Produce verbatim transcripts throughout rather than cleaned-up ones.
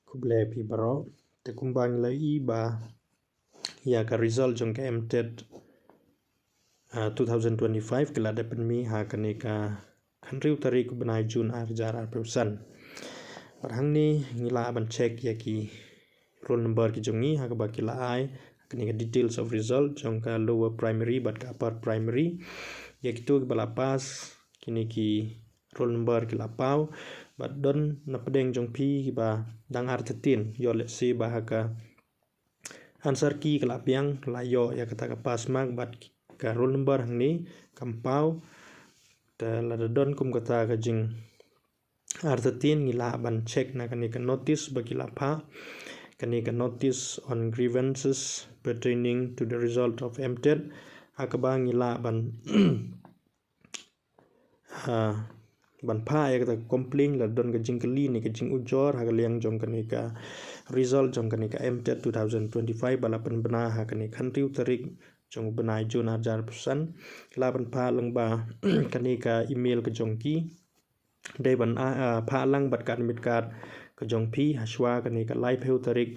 Khublei phi baroh. Te kumba ngi la ïohi ba ïa ka result jong ka MTET, ah, two thousand twenty-five ki la dep pynmih ha kane ka khathynriew tarik u bnai June ar hajar arphew san. Bad hangne ngi lah ban check ïa ki roll number ki jong ngi ha kaba ki la ai ha kane ka details of result jong ka lower primary bad ka upper primary. Ïa kito kiba la pass, kine ki roll number ki la paw. Bad don na pdeng jong phi kiba dang artatien, ïoh lehse ba ha ka answer key ka la biang, la ïoh ïa kata ka pass mark bad ka roll number hangne kam paw. Te lada don kum kata ka jingartatien, ngi lah ban check na kane ka notice ba ki la phah, kane ka notice on grievances pertaining to the result of MTET, ha kaba ngi lah ban, ah, ban phah ïa kata ka complaint lada don ka jingkylli ne ka jingujor ha ka liang jong kane ka result jong kane ka MTET two thousand twenty-five ba la pynbna ha kane ka khathynriew tarik jong u bnai June ar hajar arphew san. Lah ban phah lyngba kane ka email ka jong ki. Dei ban, ah, ah, phah lang bad ka admit card ka jong phi hashwa kane ka laiphew tarik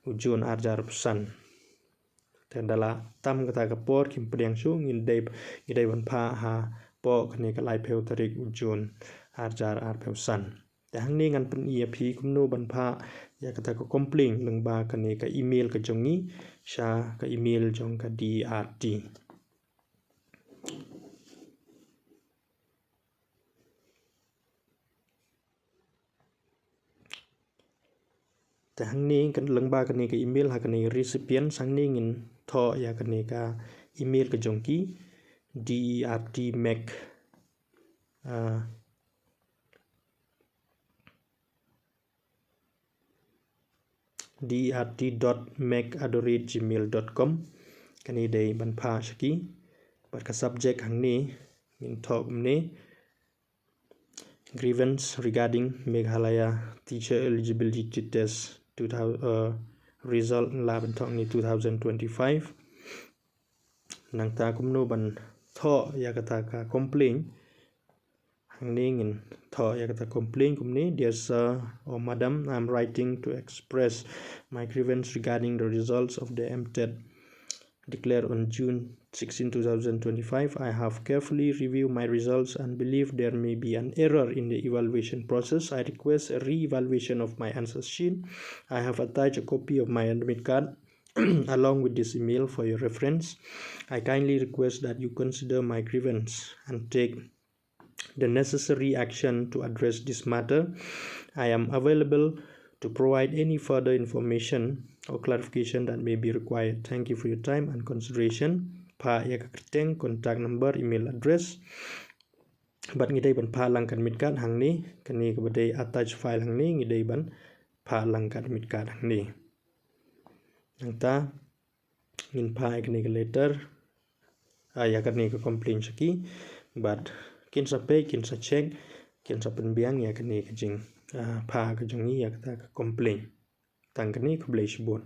u June ar hajar arphew san. Te da la tam kata ka por, kim pdiang shuh, ngi dei, ngi dei ban phah hapoh kane ka laiphew tarik u June ar hajar arphew san. Te hangne ngan pyni ïa phi kumno ban phah ïa kata ka complaint lyngba kane ka email ka jong ngi sha ka email jong ka DERT. Te hangne kan lyngba kane ka email ha kane recipient, hangne ngin thoh ïa kane ka email ka jong ki, DERT mac, ah, DERT dot mac at the rate gmail dot com. Kane dei ban phah sha ki. Bad ka subject hangne ngin thoh kumne: Grievance regarding Meghalaya Teacher Eligibility Test two thousand, uh, result, lah ban thoh hangne two thousand twenty-five. Nangta kumno ban thoh ïa kata ka complaint? Hangne ngin thoh ïa kata complaint kumne: Dear sir or madam, I'm writing to express my grievance regarding the results of the MTET declared on June sixteen, two thousand twenty-five. I have carefully reviewed my results and believe there may be an error in the evaluation process. I request a re-evaluation of my answer sheet. I have attached a copy of my admit card along with this email for your reference. I kindly request that you consider my grievance and take the necessary action to address this matter. I am available to provide any further information or clarification that may be required. Thank you for your time and consideration. Phah ïa ka kyrteng, contact number, email address. Bad ngi dei ban phah lang ka admit card hangne, kane kaba dei attach file hangne, ngi dei ban phah lang ka admit card hangne. Nangta ngin phah ïa kane ka letter, ah, ïa kane ka complaint sha ki. Bad kin sa peit, kin sa check, kin sa pynbiang ïa kane ka jing, ah, phah ka jong ngi ïa kata ka complaint. Tang kane, khublei shibun.